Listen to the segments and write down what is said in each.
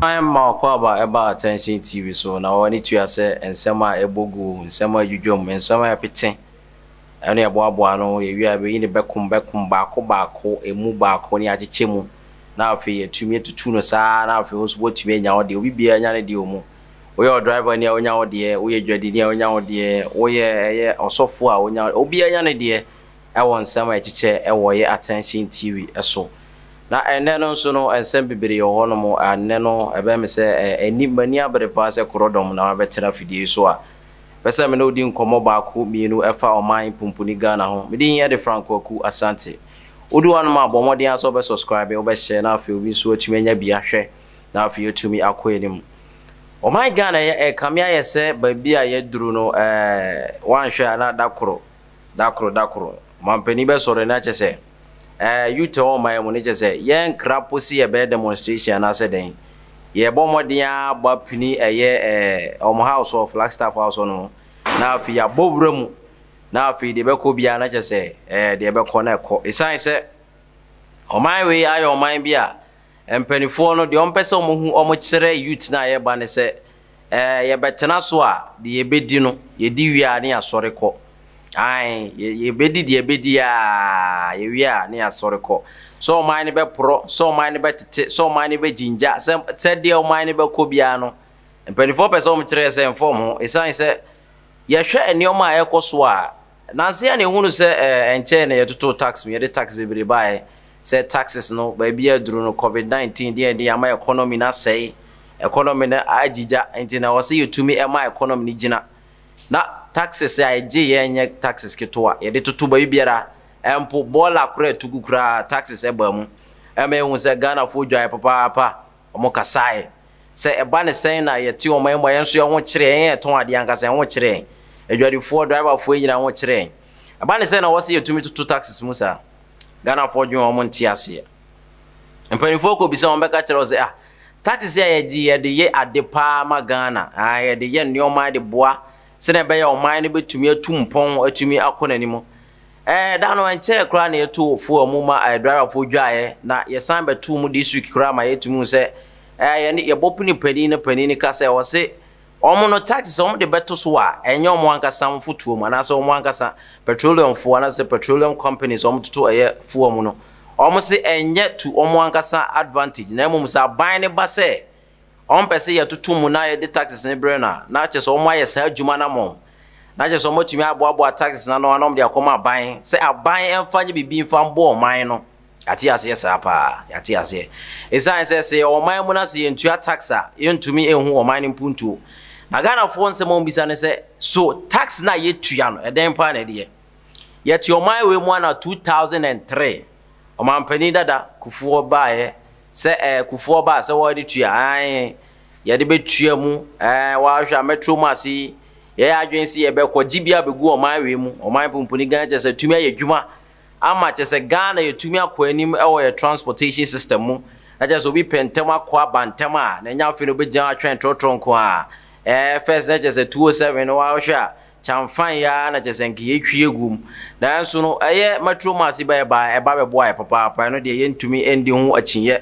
Ma ɔkwaaba ɛba Attention TV so na w'ani tua sɛ nsɛm a ɛbɔ gu, nsɛm a ɛdwidwam, nsɛm a ɛpete ɛne ɛboaboa ano, yɛwie a yɛbɛyi no bɛkom bɛkom, baako baako, ɛmu baako ne yɛakyekyɛ mu na afei yɛatumi atutu no saa na afei wo nso woatumi anya wo deɛ, obi biara nya ne deɛ wɔ mu. Woyɛ ɔdriver ni a wonya wo deɛ, woyɛ dwadini a wonya wo deɛ, woyɛ ɛyɛ ɔsɔfo a wonya, obiara nya ne deɛ ɛwɔ nsɛm a ɛkyekyɛ ɛwɔ yɛ Attention TV so. Na ɛnnɛ no nso no nsɛm bebree wɔ hɔ nom, ɛnnɛ no ɛbɛyɛ me sɛ ɛni m'ani abere paa sɛ korɔdɔm na mabɛtena afidie yi so a pɛ sɛ me ne wo di nkɔmmɔ baako mmienu ɛfa ɔman pumpuni Ghana ho. Me din de Frank Kwaku Asante. Wodu hanom a bɔ mmɔden ara sɛ wobɛ subscribe, wobɛ share na afei obi nso atumi anya bi ahwɛ na afei atumi akɔ anim. Ɔman Ghana yɛ ɛkame ayɛ sɛ baabi a yɛaduru no ɛɛ wanhwɛ a na da koro da koro da koro ɔmanpanin bɛsɔre na kyɛ sɛ ɛɛ youth ɛwɔ ɔman mu no kyɛ sɛ yɛnkra po se yɛbɛyɛ demonstration anaasɛ dɛn yɛbɔ mmɔden ara bɔ apini ɛyɛ ɛɛ wɔn house hɔ Flagstaff house hɔ no na afei yɛabɔ wura mu na afei deɛ ɛbɛkɔ biara na kyɛ sɛ ɛɛ deɛ ɛbɛkɔ na ɛkɔ ɛsiane sɛ ɔman wei ayɛ ɔman bi a Mpaninfoɔ no deɛ wɔn pɛ sɛ wɔn hu wɔn kyerɛ youth no a yɛba ne sɛ ɛɛ yɛbɛtena so a deɛ yɛbɛdi no yɛdi wie a ne yɛasɔre kɔ ae yɛbɛdi deɛ yɛbɛdi a yɛwie a ne yɛasɔre kɔ sɛ ɔman no bɛporɔ sɛ ɔman no bɛtete sɛ ɔman no bɛgyingya sɛ sɛdeɛ ɔman no bɛkɔ biara no mpaninfoɔ pɛ sɛ wɔn kyerɛ sɛ mfa wɔn ho ɛsiane sɛ yɛhwɛ nneɛma a ɛkɔ so a Nansa yi a na yɛhunu sɛ ɛnkyɛɛ na yɛtotoo tax mu, yɛde tax bebree baeɛ, sɛ taxes no baabi a aduru no, covid 19 deɛ deɛ ama economy no asɛe, economy no agyigya, nti na ɛwɔ sɛ yɛtumi ma economy no gyina. Na taxes a yɛgye yɛ nyɛ taxes ketewa, yɛde toto baabi biara, mpo bɔɔla koraa ɛtugu koraa taxes ɛbaa mu. Ɛma yɛhu sɛ Ghanafoɔ dwaeɛ papaapa. Wɔkasae sɛ, Ɛba no sɛn na yɛte ɔman mu a yɛn nso yɛn ho kyere yɛn, yɛn a yɛtɔn adeɛ ankasa yɛn ho kyere yɛn, adwadifoɔ, driverfoɔ nyinaa ho kyere yɛn. Ɛba no sɛn na ɛwɔ sɛ yɛtumi toto taxes mu saa? Ghanafoɔ dwen wɔn nte aseɛ. Mpanimfoɔ kɔbisa wɔn bɛka kyerɛ wo sɛ, ah, taxes a yɛgye yɛde yɛ ade paa ma Ghana, ah, yɛde yɛ nneɛma de boa sɛdeɛ ɛbɛyɛ ɔman no bɛtumi atu mpɔn atumi akɔ n'anim. Ɛɛ da no ɛnkyɛɛ koraa na yɛtoo fuel mu ma ɛɛ driverfoɔ dwaeɛ na yɛsan bɛtoo mu this week koraa ma yɛtumi hu sɛ ɛɛ yɛne yɛbɔ pini panin no panin no ka sɛ ɔse wɔn no taxes wɔn de bɛto so a ɛnyɛ wɔn ankasa wɔn fotoɔ mu anaasɛ wɔn ankasa petroleum foɔ anaasɛ petroleum companies wɔn toto ɛyɛ fuel mu no wɔn se ɛnyɛ to wɔn ankasa advantage na mmom sɛ aban no ba sɛ Wɔmpɛ sɛ yɛtoto mu na yɛde taxes no brɛ no a, na kyerɛ sɛ wɔayɛ saa adwuma no ama wɔn. Na kyerɛ sɛ wɔatumi aboaboa taxes no ano na wɔde akɔma aban sɛ aban mfa nyɛ biribi mfa mboa ɔman no. Yɛate aseɛ saa paa. Yɛate aseɛ. Ɛsiane sɛ sɛ yɛwɔ ɔman mu na sɛ yɛntua tax a, yɛntumi nhu ɔman no mpuntuo. Na Ghanafoɔ nsɛm a wɔbisa ne sɛ, so tax no a yɛtua no, ɛdɛn paa na ɛde yɛ? Yɛte ɔman wei mu a na 2003 ɔmanpanin dada Kufuor baeɛ Sɛ ɛɛ Kufuor ba a sɛ wɔde tua ae yɛde bɛtua mu ɛɛ wɔahwɛ a mɛtro mu ase yi yɛyɛ adwene sɛ yɛbɛkɔ gye bi abɛgu ɔman wei mu ɔman pumpuni Ghana kyɛ sɛ tumi ayɛ adwuma ama kyɛ sɛ Ghana yɛtumi akɔ anim ɛwɔ yɛ transportation system mu na kyɛ sɛ obi pɛ ntɛm akɔ aba ntɛm a na ɛnyɛ afei na obɛgyina atwɛn trɔtrɔ nko a ɛɛ first na kyɛ sɛ 207 no wɔahwɛ a Kyamfan yi ara na kyerɛ sɛ nka yɛtwi agu mu. Nanso no, ɛyɛ Metro Mass yi ba ɛba ɛba bɛboa yɛ papaapa. Ɛno deɛ yɛntumi ndi ho akyinnyeɛ.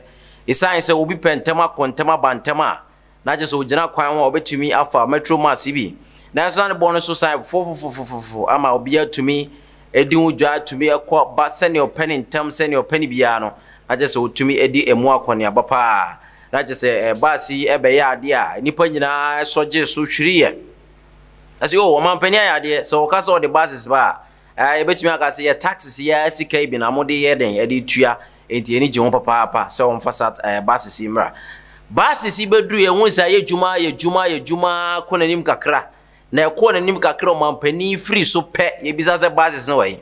Ɛsiane sɛ obi pɛ ntɛm akɔ ntɛm aba ntɛm a, na kyerɛ sɛ ɔgyina kwan ho a ɔbɛtumi afa Metro Mass yi bi. Nanso na ne bɔ no so san fofofofofofo ama obiara tumi di ho dwa, tumi kɔ ba sɛnea ɔpɛ no ntɛm, sɛnea ɔpɛ no biara no, na kyerɛ sɛ ɔtumi di ɛmu akɔneaba paa. Na kyerɛ sɛ baase yi bɛyɛ adeɛ a nnipa nyinaa sɔ gyee so hwiriiɛ. Ɛsɛ o, ɔmanpanin ayɛ adeɛ. Sɛ ɔka sɛ ɔde buses ba a, ɛɛ yɛbɛtumi aka sɛ yɛ taxes yi ara sika yi bi na mode yɛ dɛn ɛde tua. Enti ani gye ho papaapa sɛ wɔmfa saa ɛɛ buses yi mmra. Buses yi bɛduru yɛn ho sɛ ayɛ adwuma, ayɛ adwuma, ayɛ adwuma kɔ n'anim kakra. Na ɛkɔɔ n'anim kakra ɔmanpanin firi so pɛ, yɛbisa sɛ buses no wɔ he?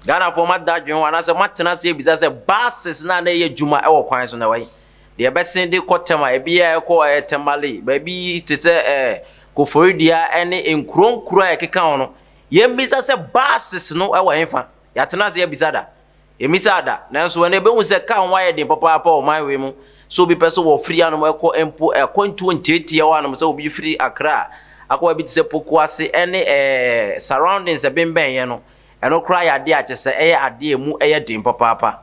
Ghanafoɔ moada adwene ho anaasɛ moatena ase abisa sɛ buses no a na ɛyɛ adwuma wɔ kwan so no ɛwɔ he? Deɛ ɛbɛsen de kɔ Tema, ebi a ɛkɔ ɛɛ Tamale, baabi te sɛ ɛɛ Koforidua ɛne nkuro nkuro a ɛkeka ho no, yɛmmisa sɛ buses no ɛwɔ hefa? Yɛatena ase abisa da? Yɛmmisaa da. Nanso ɛnɛ yɛbɛhu sɛ kaa ho ayɛ den papaapa wɔ ɔman wei mu. Sɛ obi pɛ sɛ wɔfiri hanom ɛkɔ mpo akwantuo ntiatia hɔ hanom sɛ obi firi Accra akɔ baabi te sɛ Pokuase ɛne ɛɛ surroundings ɛbembɛn yɛn no, ɛno koraa yɛ adeɛ a kyerɛ sɛ ɛyɛ adeɛ a ɛmu ɛyɛ den papaapa.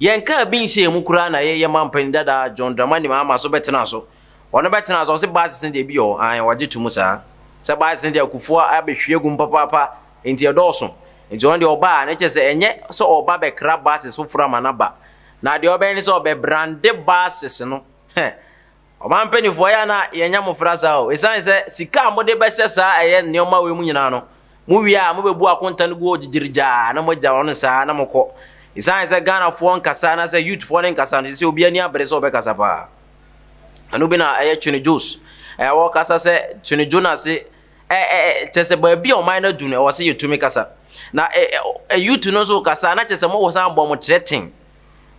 Yɛn kaa bi nhyɛɛ mu koraa na yɛ mampanin dada John Dramani Mahama so bɛtenaa so. Ɔno bɛtenaa so, ɔse buses no deɛ bi wɔ hɔ, aane wɔgye to mu saa. Sɛ buses no deɛ Kufuor abɛhwie agu mu papaapa nti ɛdɔɔso. Nti ɔno deɛ ɔba a, na kyerɛ sɛ ɛnyɛ sɛ ɔreba bɛkra buses foforɔ ama no aba. Na deɛ ɔbɛyɛ ne sɛ ɔbɛbrande buses no. Hɛ! Ɔman mpanimfoɔ, ɛyɛ a na yɛnyɛ mmofra saa o. Ɛsiane sɛ sika a mode bɛhyɛ saa ɛyɛ nneɛma wei mu nyinaa no, mowie a mobɛbu akonta no gu hɔ gyigyiregyaa na moagya wɔn saa na mokɔ. Ɛsiane sɛ Ghanafoɔ nkasa anaasɛ youthfoɔ no nkasa no, sɛ obi ani abere sɛ ɔbɛkasa paa. Ɛno bi na ɛyɛ Twene Joes. Ɛɛ wɔkasa sɛ Twene Jonas ɛ ɛ kyɛ sɛ baabi a ɔman no adu no ɛwɔ sɛ yɛtumi kasa. Na ɛ ɛ youth no nso kasa na kyɛ sɛ mowɔ san bɔ mo threaten.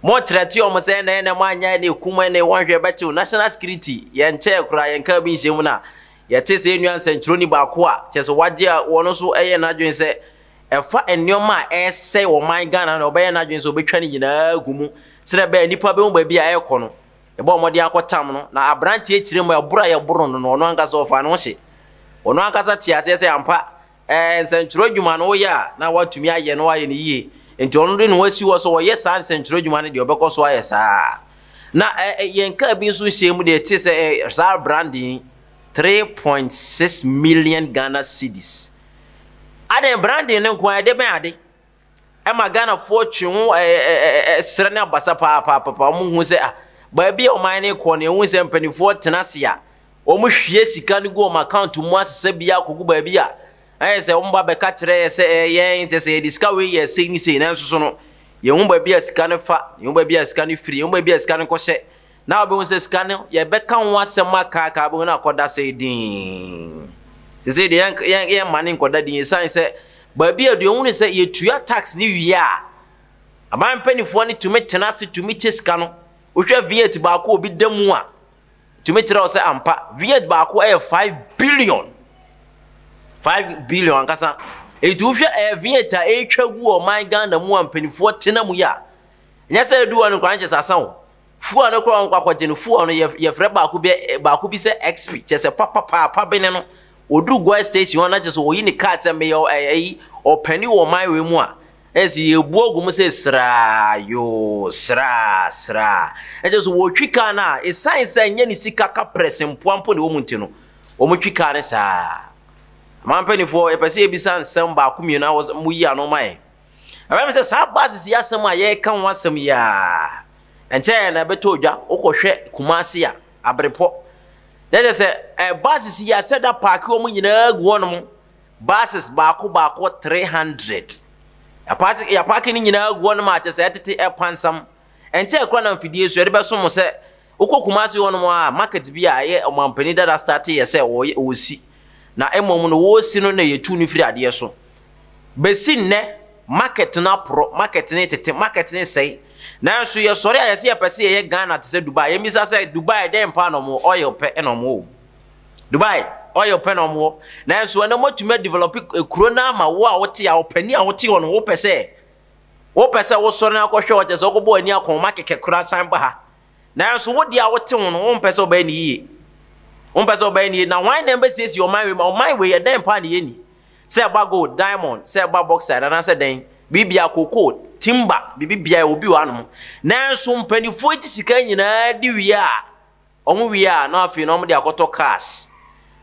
Mo threat wɔn sɛ ɛnɛ ɛnɛ mo anyɛ ɛnɛ ekum ɛnɛ wɔn hwɛ bɛkyew national security yɛn nkyɛɛ koraa yɛn kaa bi nhyɛ mu na yɛte sɛ enua nsɛnkyerɛni baako a kyɛ sɛ wagye a wɔn nso ɛyɛ n'adwene sɛ ɛfa nneɛma a ɛresɛe ɔman Ghana na ɔbɛyɛ n'adwene sɛ ɔbɛtwa ne nyinaa agu mu sɛdeɛ ɛbɛyɛ nnipa bɛhu baabi a ɛrekɔ no yɛbɔ mmɔden akɔtam no na aberanteɛ kyerɛ mu ɛboro a yɛboro no no ɔno ankasa ɔfa ne ho hye ɔno ankasa te aseɛ sɛ ampa Ɛɛ, nsɛntwerɛ adwuma no woyɛ a na woatumi ayɛ na woayɛ no yie. Nti ɔno de ne ho asi hɔ sɛ ɔyɛ saa nsɛntwerɛ adwuma no deɛ ɔbɛkɔ so ayɛ saa. Na ɛ, yɛn kaa bi nso hyɛɛ mu deɛ ɛte sɛ ɛ, saa branding 3.6 million Ghana cedis. Adɛn branding no nko ara ɛde bɛn ade? Ɛma Ghanafoɔ twe ho ɛsrɛ ne abasa paapaapapa. Wɔn hu sɛ ah, baabi a ɔman no kɔ no yɛhu sɛ mpanimfoɔ tena ase a wɔhwie sika no gu wɔn account mu asesa bi akɔgu baabi a ɛyɛ sɛ wɔn ba bɛka kyerɛ yɛ sɛ ɛyɛ yɛn kyɛ sɛ yɛde sika wei yɛ sei ne sei nanso so no yɛhu baabi a sika no fa, yɛhu baabi a sika no firi, yɛhu baabi a sika no kɔhyɛ. Na wobɛhu sɛ sika no yɛbɛka ho asɛm akaaka wobɛhu no akɔda sɛ din. Sɛ deɛ yɛn yɛn ma ne nkɔda din ɛsiane sɛ baabi a deɛ ohunu sɛ yɛtua tax ne wie a aban mpanimfoɔ no tumi tena ase tumi kyɛ sika no. Wohwɛ V8 baako obi da mu a tumi kyerɛ wo sɛ ampa V8 baako yɛ 5 billion. 5 billion ankasa. Enti wohwɛ ɛyɛ V8 a ɛretwa gu ɔman Ghana mu a mpanimfoɔ tena mu yi a ɛnyɛ sɛ ɛdu hɔ no koraa no kyɛ sɛ asa o. Fuel no koraa wɔn akɔgye no fuel no yɛfrɛ baako bi baako bi sɛ XP kyɛ sɛ papapaapa bene no wɔduru Goil station hɔ na kyɛ sɛ wɔyi ne card sɛ meyɛ ɛyi ɔpani wɔ ɔman wei mu a ɛyɛ sɛ yɛbu agu mu sɛ sraa yoo sraa sraa ɛkyɛ sɛ wɔtwi kaa no a ɛsiane sɛ ɛnyɛ ne sika kaprɛ sempoa mpo na ɛwɔ mu nti no wɔtwi kaa no saa. Aman mpanimfoɔ yɛpɛ sɛ yɛbisa nsɛm baako mmienu a moyi ano ma yɛn. Ɛbɛyɛ me sɛ saa buses yi asɛm a yɛreka ho asɛm yi a ɛnkyɛ na ɛbɛtɔ dwa wokɔhwɛ Kumasi a abrepɔ na kyerɛ sɛ eh, buses yi asɛ da paake wɔn nyinaa gu hɔnom buses baako baako 300 yɛapaake yɛapaake no nyinaa gu hɔnom a kyerɛ sɛ ɛtete ɛpansam ɛnkyɛ kora na mfidie so yɛde bɛso mo sɛ Wokɔ Kumasi hɔnom a, market bi a ɛyɛ ɔmanpanin dada starte yɛ sɛ wɔsi. Na mmom no, wɔresi no na yɛtu no firi adeɛ so. Bɛsi nnɛ, market no aporɔ, market no retete, market no resɛe. Nanso yɛsɔre a yɛsɛ yɛpɛ sɛ yɛyɛ Ghana te sɛ Dubai. Yɛmmisa sɛ Dubai dɛn paa na wɔwɔ? Oil pɛ na wɔwɔ. Dubai, oil pɛ na wɔwɔ. Nanso ɛnɛ wɔatumi adevelop kuro no ama wo a wote a ɔpanin a wote hɔ no wopɛ sɛ wopɛ sɛ wosɔre no akɔhwɛ hɔ kyɛ sɛ wokɔbɔ w'ani akɔnma kɛkɛ koraa san ba ha. Nanso wo deɛ a wote ho no, wompɛ sɛ wobɛyɛ no yie. Wompɛ sɛ wobɛyɛ no yie. Na hwan na ɛbɛsiesie ɔman wei ma? Ɔman wei, ɛdɛn paa na yɛnni? Sɛ ɛba gold, diamond, sɛ ɛba bauxite anaasɛ dɛn, biribia, cocoa, timber, biribiara ɛwɔ bi wɔ hanom. Nanso mpanimfoɔ gye sika nyinaa di wie a, Wɔn wie a na afei na wɔn de akɔtɔ cars.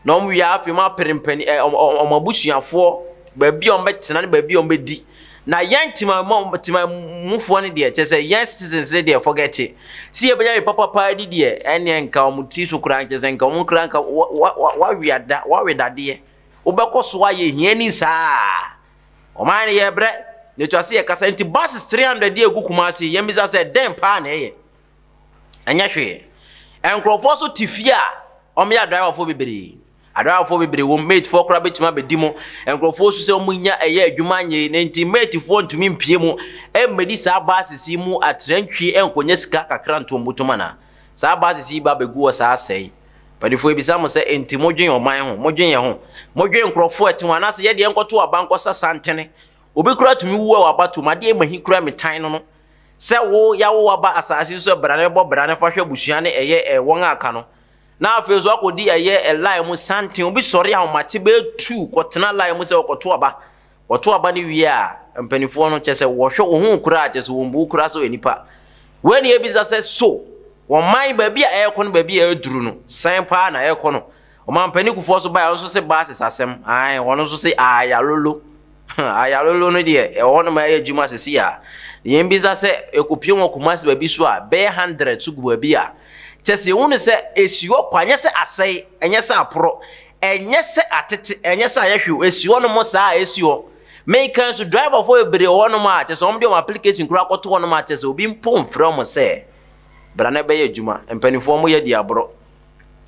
Na wɔn wie a afei wɔn apere mpani ɛ wɔn wɔn abusuafoɔ baabi a wɔn bɛtena ne baabi a wɔn bɛdi. Na yɛn temamu temamufoɔ no deɛ kyerɛ sɛ yɛn citizens no deɛ forget it. Sɛ yɛbɛnya bi papapa adi deɛ ɛnneɛ nka wɔn tiri so koraa nkyerɛ sɛ nka wɔn koraa nka wa wa wa wawe ada wawe dadeɛ. Wobɛkɔ so ayɛ hiani saa. Ɔman no yɛbrɛ na ɛtwa sɛ yɛkasa nti buses 300 deɛ ɛgu Kumasi yɛn bisa sɛ dɛn paa na ɛyɛ. Ɛnyɛ hwee. Nkurɔfoɔ nso te fie a, wɔyɛ adraivafoɔ bebree. Adraivafoɔ bebree wɔ mu, matefoɔ koraa bɛtumi abɛdi mu. Nkurɔfoɔ su sɛ wɔnya ɛyɛ adwuma nyɛ na nti matefoɔ ntumi mpie mu mmɛdi saa buses yi mu atrantwie nkɔnya sika kakra nto wɔn bɔtɔm anaa. Saa buses yi ba bɛgu hɔ saa sɛe. Mpanimfoɔ yɛbisa mo sɛ, enti modwen ɔman ho? Modwen yɛn ho? Modwen nkurɔfoɔ a ɛte ho anaasɛ yɛdeɛ nkɔto aba nkɔsa santene? Obi koraa tumi wu wɔ abatoɔ mu, adeɛ mahi koraa metan no no. Sɛ wo yawo waba asase yi so bra na bɛbɔ bra na fa hwɛ abusua ne ɛyɛ ɛ wɔn a aka no. Na afei nso akɔdi ɛyɛ ɛ line mu santen obi sɔre ahomakye bɛyɛ tuu kɔtena line mu sɛ ɔkɔto aba. Wɔto aba no wie a mpanimfoɔ no kyɛ sɛ wɔhwɛ wɔn ho koraa kyɛ sɛ wɔn bu koraa sɛ ɔyɛ nipa. Wei na yɛbisa sɛ so ɔman baabi a ɛrekɔ no baabi a ɛreduru no sɛn paa na ɛrekɔ no. Ɔmanpanin Kufuor nso baeɛ ɔno nso se buses asɛm ae ɔno nso se ayalolo ayalolo no deɛ ɛwɔ hɔ nom ɛyɛ adwuma sisi a yɛn bisa sɛ ɛkɔpie wɔ Kumasi baabi so a bɛyɛ 100 so gu baabi a kyɛ sɛ yɛhu no sɛ ɛsi hɔ kwa ɛnyɛ sɛ asɛe ɛnyɛ sɛ aporɔ ɛnyɛ sɛ atete ɛnyɛ sɛ ayɛ hwee ɛsi hɔ nom saa a ɛsi hɔ Meka nso driverfoɔ bebree wɔ hɔnom a kyɛ sɛ wɔn de wɔn application koraa kɔto hɔnom a kyɛ sɛ obi mpo mfrɛ wɔn sɛ bra na bɛyɛ adwuma. Mpanimfoɔ mo yɛ di aborɔ.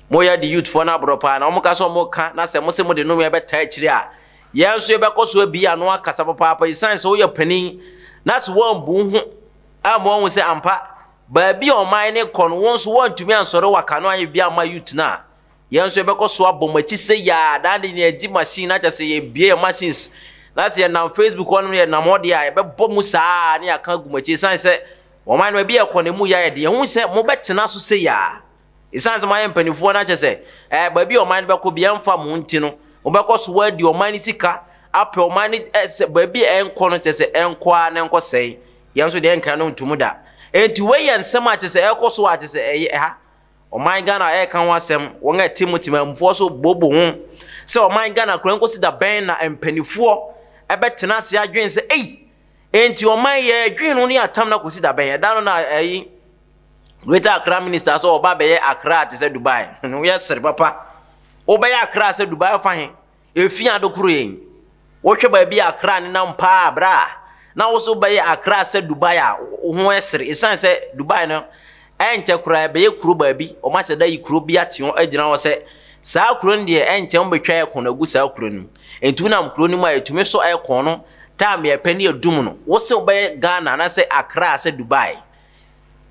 Mo yɛ di youthfoɔ no aborɔ paa na wɔn ka sɛ wɔn ka na sɛ mo sɛ mo de nnome bɛtaa akyire a yɛn nso yɛbɛkɔ so abi ano akasa papaapa esiane sɛ woyɛ panin na sɛ wɔambu wo ho amma wɔahu sɛ ampa baabi a ɔman no kɔ no wo nso wɔantumi ansɔre waka no ayɛ bi amma youth no a Yɛn nso yɛbɛkɔ so abɔ mo akyi sɛ yaa daa de yɛn agye machine na kyɛ sɛ yɛbie yɛn machines na sɛ yɛnam Facebook hɔ nom yɛnam hɔ deɛ a yɛbɛbɔ mu saa ne yɛaka agu mo akyi ɛsiane sɛ wɔn no baabi yɛkɔ no mu yɛ ayɛ de yɛn ho sɛ mobɛtena so sɛ yaa ɛsiane sɛ moayɛ mpanimfoɔ no akyɛ sɛ ɛɛ baabi a ɔman no bɛkɔ bi ɛmfa mo nti no mobɛkɔ so adi ɔman no sika apɛ ɔman no sɛ baabi a ɛnkɔ no kyɛ sɛ ɛnkɔ a na ɛnkɔ sɛe yɛn nso deɛ ɛnka no ntom da enti wei yɛ nsɛm a kyɛ sɛ ɛkɔ so a kyɛ sɛ ɛyɛ ɛha Ɔman Ghana ɛreka ho asɛm, wɔn a ɛte mu temammufoɔ nso booboo ho sɛ ɔman Ghana koraa nkosi da bɛn na mpanimfoɔ ɛbɛtena ase adwene sɛ ei, enti ɔman yɛ adwene no ne atam no akɔsi da bɛn? Ɛda no na ɛyi Greater Accra Minister sɛ ɔba bɛyɛ Accra te sɛ Dubai. Woyɛ sere papa. Wobɛyɛ Accra sɛ Dubai fa he? Efi ade koro yɛn. Wohwɛ baabi a Accra nenam paa bra a, na wo so bɛyɛ Accra sɛ Dubai a, wo ho ɛsere. Esiane sɛ Dubai no, ɛnkyɛ koraa ɛbɛyɛ kuro baabi. Wɔn ahyɛ da yi kuro bi ate hɔ agyina hɔ sɛ saa kuro no deɛ ɛnkyɛ wɔn bɛtwa aircon agu saa kuro no mu. Nti wonam kuro no mu a yɛtumi sɔ aircon no time yɛpɛ ne yɛdum no. Wo se wobɛyɛ Ghana anaasɛ Accra sɛ Dubai.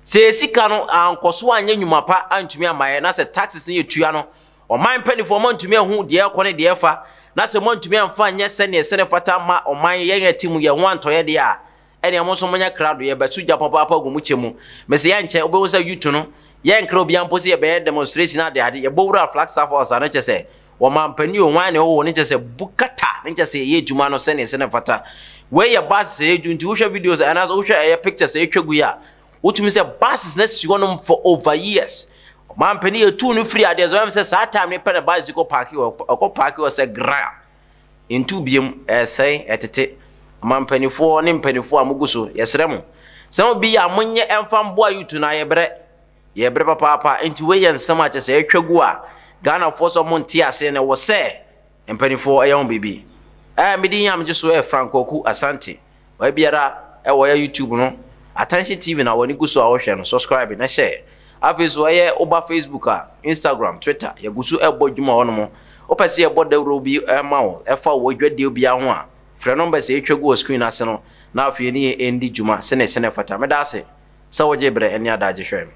Sɛ yɛ sika no ankɔ so anyɛ nnwuma pa antumi amma yɛ na sɛ taxes no yɛtua no Ɔman mpanimfoɔ, moantumi anhu deɛ ɛrekɔ ne deɛ ɛrefa, na sɛ moantumi amfa anyɛ sɛdeɛ ɛsɛ na ɛfata amma ɔman yɛn a ɛte mu yɛn ho antɔ yɛn deɛ a, ɛnneɛ mo nso monyɛ krado, yɛbɛto gya papaapa agu mo kyɛ mu. Mese yɛnkyɛ, wobɛhu sɛ youth no, yɛnkra obiara mpo sɛ yɛbɛyɛ demonstration ade ade, yɛbɔ wura Flagstaff House a, na kyerɛ sɛ ɔmanpanin o, hwan na ɛwɔ hɔ, ne kyerɛ sɛ bukata, ne kyerɛ sɛ yɛyɛ adwuma no sɛdeɛ ɛsɛ na ɛfata. Wei yɛ buses a ɛyɛ nti wohwɛ videos anaasɛ wohwɛ ɛyɛ pictures a ɛtwa gu yi a, Wotumi sɛ buses na si hɔnom for over years. Ɔmampanin yɛtuu no firi adeɛ so ɛm sɛ saa time no pɛ na buses kɔ paaki hɔ ɛkɔ paaki hɔ sɛ gra ntu biem ɛsɛe ɛtete ɔmampanifoɔ ne mpanifoɔ a mogu so yɛsrɛ mo sɛ mo bi a monyɛ ɛmfa mboa youth no ayɛbrɛ yɛbrɛ papaapa nti wei yɛ nsɛm a kyɛ sɛ ɛtwa gu a Ghanafoɔ sɛ ɔmo nte aseɛ na ɛwɔ sɛ Mpaninfoɔ ɛyɛ ho biribi. Ɛɛ me din a megye so ɛyɛ Frank Kwaku Asante. Baabi biara ɛwɔ yɛ YouTube no Attention TV na w'ani gu so a wohwɛ no subscribe na share. Afei nso ɛyɛ woba Facebook a, Instagram, Twitter yɛgu so ɛbɔ dwuma wɔ nom. Wopɛ sɛ yɛbɔ dawuro bi ɛma wo ɛfa wɔ dwadie biara ho a, frɛ numbers a ɛtwa gu wɔ screen ase no na afei yɛne yɛn ɛndi dwuma sɛnea ɛsɛ na ɛfata. Meda ase sɛ wogyee berɛ ɛne adagye hwɛɛ me.